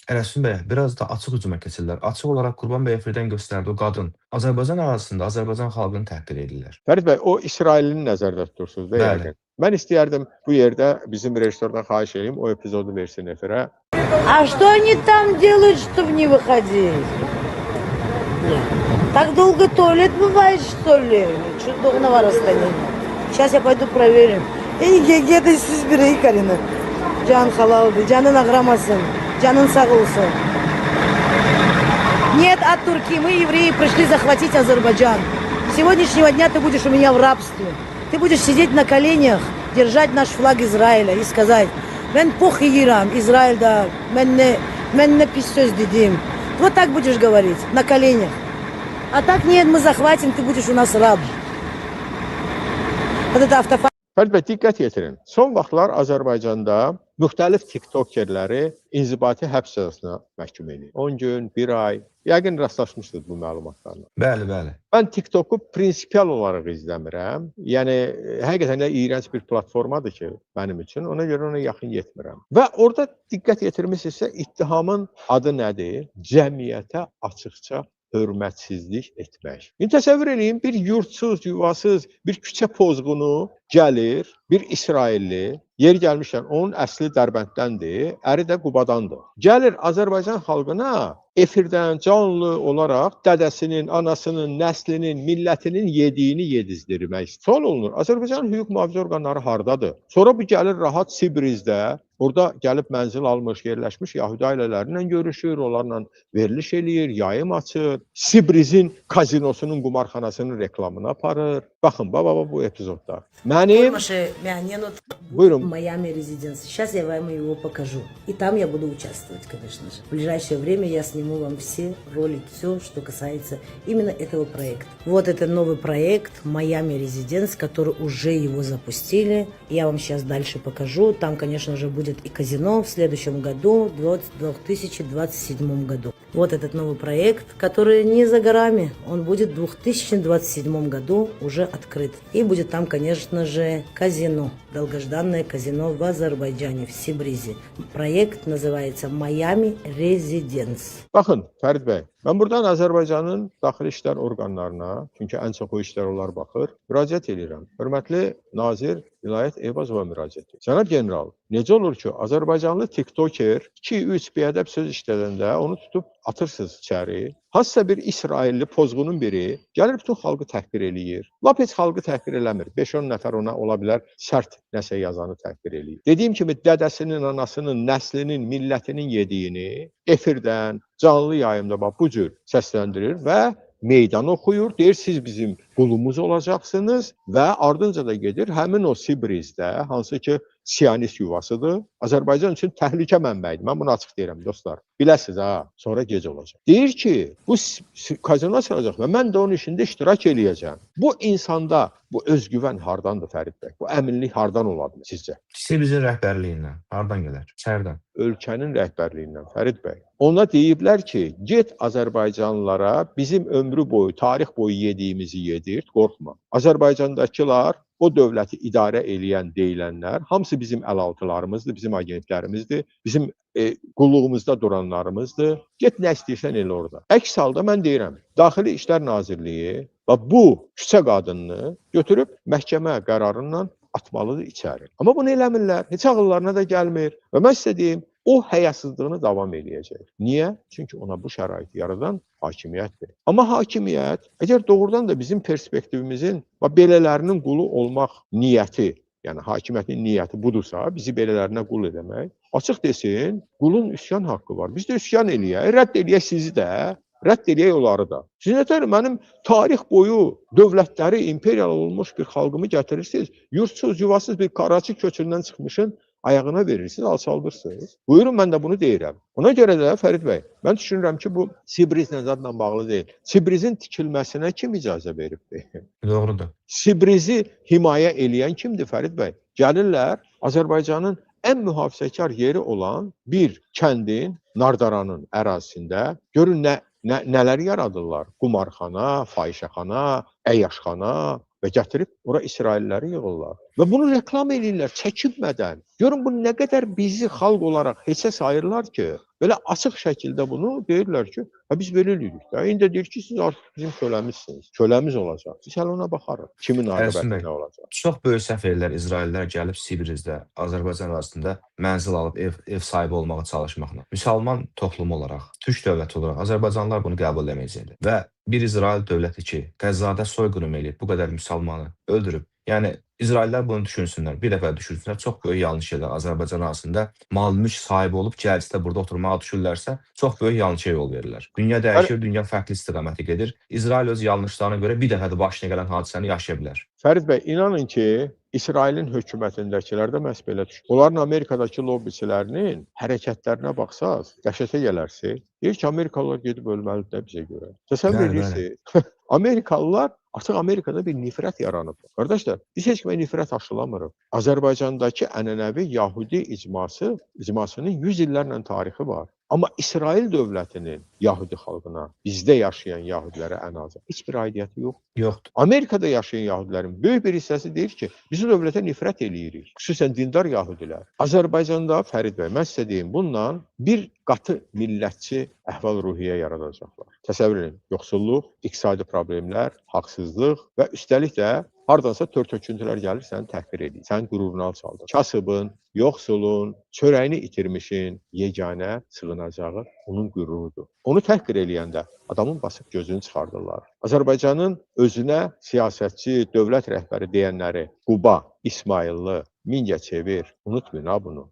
Ələsün bəy, biraz da açıq hücuma keçirlər. Açıq olaraq Qurban bəy efirdən göstərdi o qadın. Azərbaycan ərazisində Azərbaycan xalqını təhqir edirlər. Fərid bəy, o İsrailini nəzərdə tutursunuz da yəqin. Mən istəyərdim bu yerdə bizim rejissordan xahiş edeyim, o epizodu versin efirə. А что они там делают, чтобы не выходить? Так долго туалет бывает, что ли? Чудовного расстояния. Сейчас я пойду проверим. Ey, siz bir ey Karina. Can halaldı, canın ağramasın, canın sağ olsun. Нет, от Турки, мы, евреи, пришли захватить Азербайджан. С сегодняшнего дня ты будешь у меня в рабстве. Ты будешь сидеть на коленях, держать наш флаг Израиля и сказать: «Мен пох yeyirəm, İsrail'da, мен не pis söz dedim». Вот так будешь говорить, на коленях. А так нет, мы захватим, ты будешь у нас раб. Вот это автофа... Fərid bəy, diqqət yetirin. Son vaxtlar Azərbaycanda müxtəlif tiktokerləri inzibati həbs cəzasına məhkum eləyir. 10 gün, 1 ay. Yəqin rastlaşmışsınız bu məlumatlarla. Bəli, bəli. Mən TikToku prinsipial olaraq izləmirəm. Yəni həqiqətən də iyrənc bir platformadır ki, mənim üçün. Ona görə ona yaxın yetmirəm. Və orada diqqət yetirmisinizsə, ittihamın adı nədir? Cəmiyyətə açıqca hörmətsizlik etmək. İndi təsəvvür eləyin, bir yurdsuz, yuvasız, bir küçə pozğunu gəlir, bir İsrailli, yeri gəlmişlər, onun əsli Dərbəndдəndir, əri də Qubadandır. Gəlir Azərbaycan xalqına efirdən canlı olaraq dədəsinin, anasının, nəslinin, millətinin yediyini yedizdirmək. Sual olunur, Azərbaycanın hüquq mühafizə orqanları hardadır? Sonra bu gəlir rahat Sibrizdə, orada gəlib mənzil almış, yerləşmiş Yahudi ailələrlə görüşür, onlarla veriliş eləyir, yayım açır, Sibrizin kazinosunun, qumarxanasının reklamını aparır. Baxın, baba, bu epizodda. Mənim... Buyurun. Майами Резиденс. Сейчас я вам его покажу. И там я буду участвовать, конечно же. В ближайшее время я сниму вам все ролики, все, что касается именно этого проекта. Вот это новый проект Майами Резиденс, который уже его запустили. Я вам сейчас дальше покажу. Там, конечно же, будет и казино в следующем году, в 2027 году. Вот этот новый проект, который не за горами. Он будет в 2027 году уже открыт. И будет там, конечно же, казино. Долгожданное казино в Азербайджане, в Сибризе. Проект называется Майами Резиденс. Baxın, Fərid bəy, mən buradan Azərbaycanın daxili işlər orqanlarına, çünki ən çox o işlər onlar baxır, müraciət edirəm. Hörmətli nazir Vilayət Eyvazova müraciət edir. Cənab general, necə olur ki, Azərbaycanlı tiktoker 2-3 biədəb söz işlədəndə onu tutub atırsınız içəri. Hansısa bir İsrailli pozğunun biri gəlir bütün xalqı təhqir eləyir. Lap heç xalqı təhqir eləmir. 5-10 nəfər ona ola bilər sərt nəsə yazanı təhqir eləyir. Dediyim kimi dədəsinin, anasının, nəslinin, millətinin yediyini efirdən, canlı yayımda bax bu cür səsləndirir və meydan oxuyur, deyir siz bizim qulumuz olacaqsınız və ardınca da gedir həmin o Sibrizdə, hansı ki siyonist yuvasıdır, Azərbaycan üçün təhlükə mənbəyidir. Mən bunu açıq deyirəm dostlar. Biləsiniz ha, sonra gec olacaq. Deyir ki, bu kazino açılacaq və mən də onun işində iştirak eləyəcəm. Bu insanda bu özgüvən hardandır Fərid bəy? Bu əminlik hardan ola bilər sizcə? Sibrizin rəhbərliyindən. Hardan gələr? İçəridən. Ölkənin rəhbərliyindən Fərid bəy. Ona deyiblər ki, get Azərbaycanlılara bizim ömrü boyu, tarix boyu yediyimizi yedirt, qorxma. Azərbaycandakılar, o dövləti idarə eləyən deyilənlər, hamısı bizim əlaltılarımızdır, bizim agentlərimizdir, bizim qulluğumuzda duranlarımızdır. Get nə istəyirsən elə orada. Əks halda mən deyirəm, Daxili İşlər Nazirliyi və bu küçə qadınını götürüb məhkəmə qərarından atmalıdır içəri. Amma bunu eləmirlər, heç ağıllarına da gəlmir. Və mən sizə deyim, o həyasızlığını davam eləyəcək. Niyə? Çünki ona bu şəraiti yaradan hakimiyyətdir. Amma hakimiyyət, əgər doğrudan da bizim perspektivimizin və belələrinin qulu olmaq niyyəti, yəni hakimiyyətin niyyəti budursa, bizi belələrinə qul eləmək, açıq desin, qulun üsyan haqqı var. Biz də üsyan eləyək, rədd eləyək sizi də, rədd eləyək onları da. Siz nətər mənim tarix boyu dövlətləri, imperial olmuş bir xalqımı gətirirsiniz, yurtsuz, yuvasız bir Karaçı köçündən çıxmışın ayağına verirsiniz, alçaldırsınız. Buyurun, mən də bunu deyirəm. Ona görə də Fərid bəy, mən düşünürəm ki, bu Sibrizlə zadla bağlı deyil. Sibrizin tikilməsinə kim icazə veribdir? Doğrudur. Sibrizi himayə eləyən kimdir Fərid bəy? Gəlirlər Azərbaycanın ən mühafizəkar yeri olan bir kəndin, Nardaranın ərazisində görün nələr yaradırlar. Qumarxana, fahişəxana, əyyaşxana və gətirib ora İsrailləri yığırlar. Və bunu reklam eləyirlər çəkinmədən. Görün bu nə qədər bizi xalq olaraq heçə sayırlar ki, Belə açıq şəkildə bunu deyirlər ki, hə, biz belə eləyirik də. İndi deyir ki, siz artıq bizim köləmizsiniz. Köləmiz olacaq. Biz hələ ona baxarıq. Kimin Ərsin aqibəti bəy, nə olacaq? çox böyük səhv edirlər İsraillər gəlib Sibrizdə, Azərbaycan ərazisində mənzil alıb ev sahibi olmağa çalışmaqla. Müsəlman toplumu olaraq, Türk dövləti olaraq Azərbaycanlılar bunu qəbul eləməyəcəklər. Və bir İsrail dövləti ki, Qəzzada soyqırım eləyib, bu qədər müsəlmanı öldürüb. Yəni İsraillər bunu düşünsünlər, bir dəfə düşünsünlər, çox böyük yanlış edirlər Azərbaycan ərazisində mal-mülk sahibi olub gəlcəkdə burada oturmağa düşünürlərsə, çox böyük yanlışa yol verirlər. Dünya dəyişir, dünya fərqli istiqamətə gedir. İsrail öz yanlışlarına görə bir dəfə də başına gələn hadisəni yaşaya bilər. Fərid bəy, inanın ki, İsrailin hökumətindəkilər də məhz belə düşünür. Onların Amerikadakı lobbiçilərinin hərəkətlərinə baxsaz, dəhşətə gələrsiz. Deyir ki, Amerikalılar gedib ölməlidir də bizə görə. Təsəvvür edirsiniz? Amerikalılar artıq Amerikada bir nifrət yaranıb. Qardaşlar, biz heç kimə nifrət aşılamırıq. Azərbaycandakı ənənəvi Yahudi icmasının 100 illərlə tarixi var. Amma İsrail dövlətinin Yahudi xalqına, bizdə yaşayan Yahudilərə ən azı heç bir aidiyyəti yox. Yoxdur. Amerikada yaşayan Yahudilərin böyük bir hissəsi deyir ki, biz o dövlətə nifrət eləyirik. Xüsusən dindar Yahudilər. Azərbaycanda Fərid bəy, mən sizə deyim, bununla bir qatı millətçi əhval-ruhiyyə yaradacaqlar. Təsəvvür edin, yoxsulluq, iqtisadi problemlər, haqsızlıq və üstəlik də hardansa tör-töküntülər gəlir, səni təhqir edir, sənin qürurunu alçaldır. Kasıbın, yoxsulun, çörəyini itirmişin yeganə sığınacağı onun qürurudur. Onu təhqir eləyəndə adamın basıb gözünü çıxardırlar. Azərbaycanın özünə siyasətçi, dövlət rəhbəri deyənləri Quba, İsmayıllı, Mingəçevir, unutmayın ha bunu.